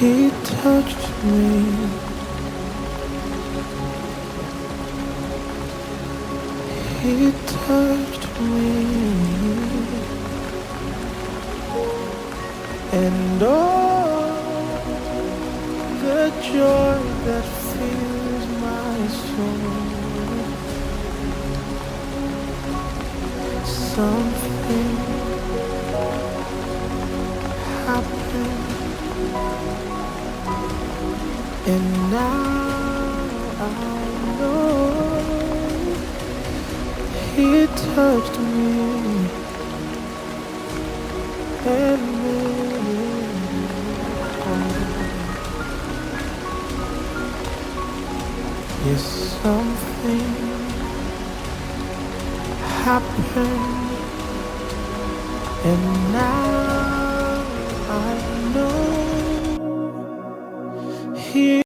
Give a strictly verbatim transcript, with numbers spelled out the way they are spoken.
He touched me. He touched me. And oh, the joy that fills my soul. Something happened, and now I know he touched me and made me whole. Yes, something happened, and now I know he